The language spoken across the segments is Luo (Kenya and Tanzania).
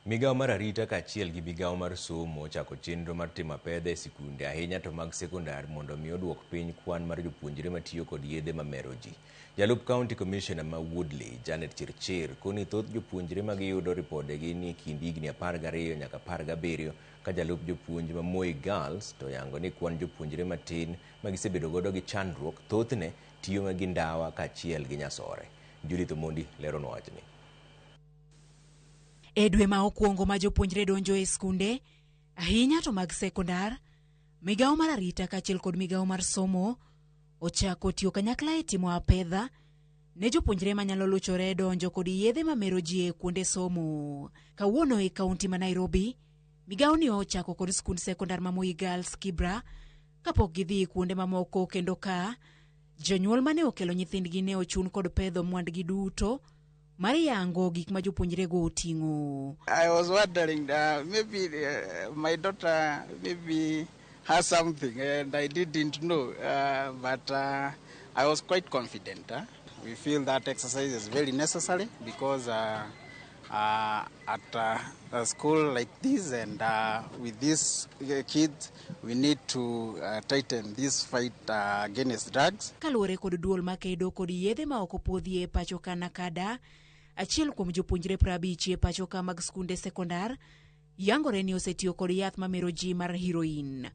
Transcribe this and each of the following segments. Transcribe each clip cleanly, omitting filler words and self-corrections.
Migawo mar arita kaachiel gi migawo mar somo ochako chenro mar timo apedha e sikunde ahinya to mag sekondar mondo mi oduok piny kwan mar jopuonjre matiyo kod yedhe mamero ji. Jalup County Commissioner ma Woodley, Janet Chirchir, koni thoth jopuonjre ma giyudo ripodegi ni e kind higni 12 nyaka 17 ka jalup jopuonj ma Moi Girls to yango ni kwan jopuonjre matin ma gisebedo godo gi chandruok thothne tiyo gi ndawa kaachiel gi nyasore. Judith Omondi leronwa wachni. E dwe ma okwongo ma jopuonjre donjo e skunde, ahinya to mag sekondar, migawo mar arita kaachiel kod migawo mar somo ochako tiyo kanyakla e timo apedha ne jopuonjre manyalo luchore donjo kod yedhe mamero ji e kuonde somo. Kawuono e kaunti ma Nairobi, migawo ni ochako kod skund sekondar ma Moi Girls Kibra kapok gidhi kuonde mamoko kendo ka jonyuol mane okelo nyithindgi ne ochun kod pedho mwandgi duto mar yango gik ma jopuonjrego oting'o. I was wondering maybe my daughter maybe has something and I didn't know, but I was quite confident. Huh? We feel that exercise is very necessary because at a school like this and with these kids, we need to tighten this fight against drugs. Kaluwore kod duol makedo kod yedhe ma ok opwodhi e pacho ka NACADA, achiel kuom jopuonjre 50 e pacho ka mag skunde sekondar yangore ni osetiyo kod yath mamero ji mar heroin.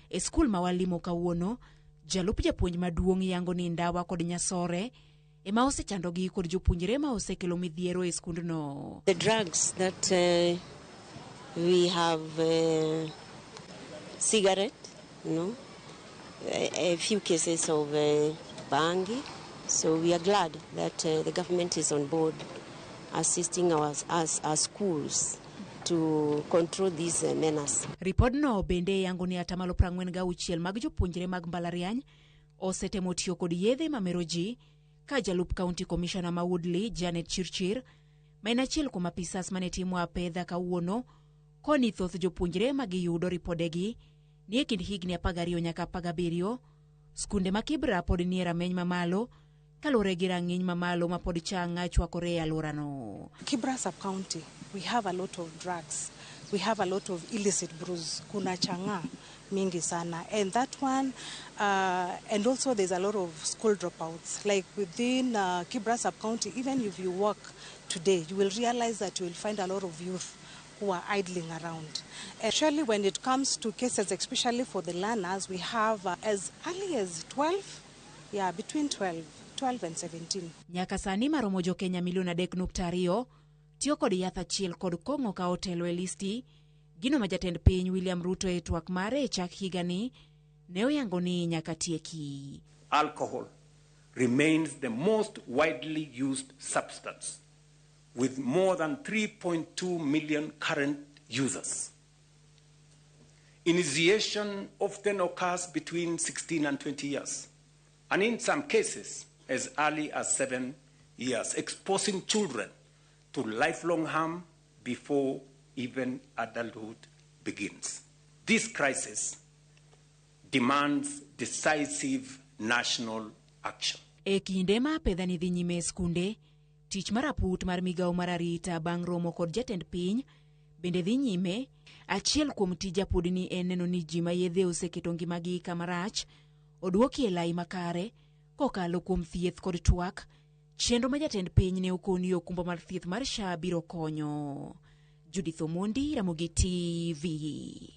E skul ma walimo kawuono, jalup japuonj maduong' yango ni ndawa kod nyasore ema osechandogi kod jopuonjre ma osekelo midhiero e skundno. The drugs that we have, cigarette, a few cases of bangi. So we are glad that the government is on board assisting our schools to control these menace. Ripodno bende yango ni atamalo 46 mag jopuonjre mag mbalariany osetemo tiyo kod yedhe mamero ji ka jalup County Commissioner ma Woodley, Janet Chirchir, ma en achiel kuom apisas mane timo apedha kawuono, koni thoth jopuonjre ma giyudo ripodegi ni e kind higni 12 nyaka 17. Skunde ma Kibra pod nie rameny mamalo kaluwore gi rang'iny mamalo ma pod chang'a chwakore e alworano. Kibra sub-county, we have a lot of drugs. We have a lot of illicit brews. Kuna chang'aa mingi sana. And that one, and also there's a lot of school dropouts. Like within Kibra sub-county, even if you work today, you will realize that you will find a lot of youth who are idling around. Actually, when it comes to cases, especially for the learners, we have as early as 12, yeah, between 12 and 17. Nyaka sani maromo jo-Kenya milion 3.2 tiyo kod yath achiel kod kong'o ka otelo e listi gino ma jatend piny William Ruto e twak mare e chak higani ne oyango ni nyaka tieki. Alcohol remains the most widely used substance, with more than 3.2 million current users. Initiation often occurs between 16 and 20 years, and in some cases as early as 7 years, exposing children to lifelong harm before even adulthood begins. This crisis demands decisive national action. E kinde ma apedha ni dhi nyime e skunde, tich mar aput mar migawo mar arita bang' romo kod jatend piny bende dhi nyime. Achiel kuom tij apudni en neno ni ji ma yedhe oseketo ngimagi kama rach oduoki e lai makare kokalo kuom thieth kod twak, chenro ma jatend piny ne okoni okumba mar thieth mar SHA biro konyo. Judith Omondi, Ramogi TV.